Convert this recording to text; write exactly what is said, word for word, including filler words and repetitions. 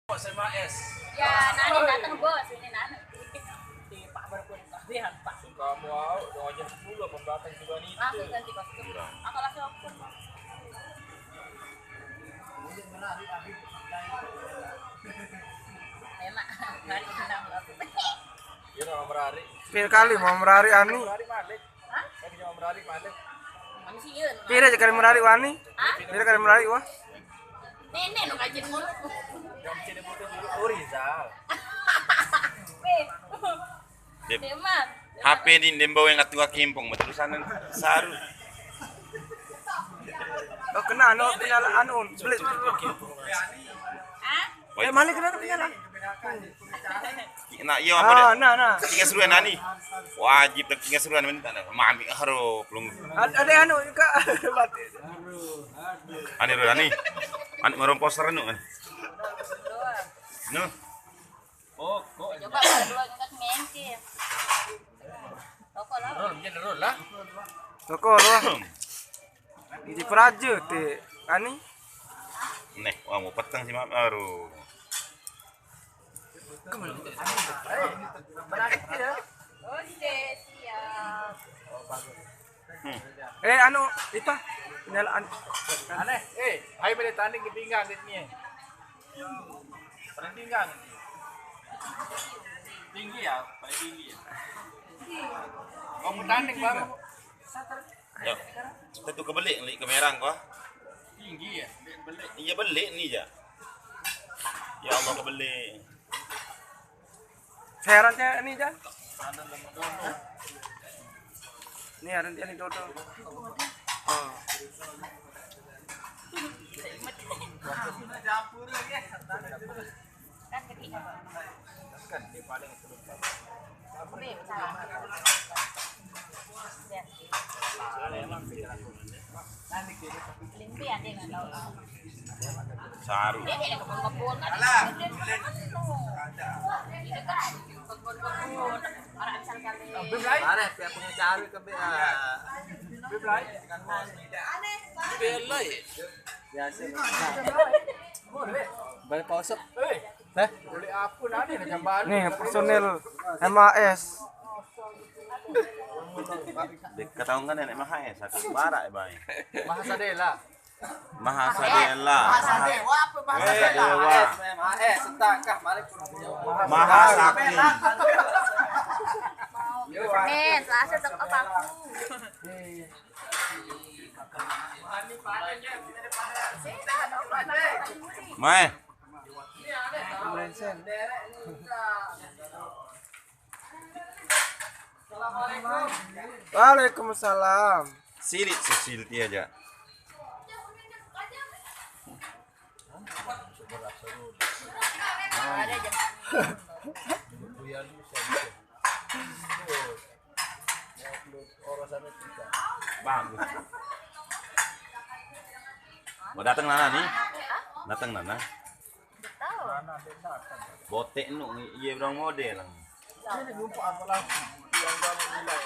Bos M A S. Ya, nanti datang bos, ini nanti. Di Pak Berkun kalian, Pak. Kamu mau, udah aja sepuluh pembatang juga nih. Langsung ganti kostum. Iya. Aku langsung akun, Bos. Enak. Mari kita, Bos. Iya, nama berari. Pil kali mau merari anu. Berari balik. Hah? Saya cuma berari balik. Manusia. Pira aja kali merari wani? Hah? Pira kali merari wah? Nenek nu kaji mulu. Yang sini butuh dulu. Oh, Rizal. Weh. Dep. Deman. H P ni dembau yang atu akimpong betul sana saru. Oh, kena no, kena anu, beli. Hah? Eh, malik kena kena. Nah, iya apa Ah, dia? Nah, nah. Tiga seruan ani. Wajib tak tiga seruan minta nak. Mami haro pelung. Ada anu juga. Ani Rani. Ani meromposter anu kan. No. Oh, kok. Coba kalau dua juga mengke. Toko lah. Roll, dia roll lah. Toko lah. Di peraja te ani. Neh, wah mau petang si Mak baru. Oke, siap. Hmm. Eh, anu, itu penyalaan. Aneh, eh, hai boleh tanding di pinggang di sini. Paling pinggang. Tinggi ya, paling tinggi ya. Mau tanding baru. Ya. Tentu kebelik, ngelik ke merang kau. Tinggi ya, belik. Iya belik ni je. Ya Allah kebelik. Heran saya ni je. Ni heran dia ni dodol. Oh. Saru. Mana pihak pengacara ke B A? Biasa. Balik pausap. Hah? Nih personil M A S. Ketahuan kan nenek Maha S, aku barak ya, Bang. Maha Sadela. Maha Sadela. Maha Sadewa apa Maha Sadela? Maha Sakti. Nih, selasa tuh apa aku? Mai. Waalaikumsalam. Silit sesilti aja. Bagus. Mau datang nana nih? Datang nana. Botek nu, iya orang model. Ini lupa apa lagi? Yang kamu bilang.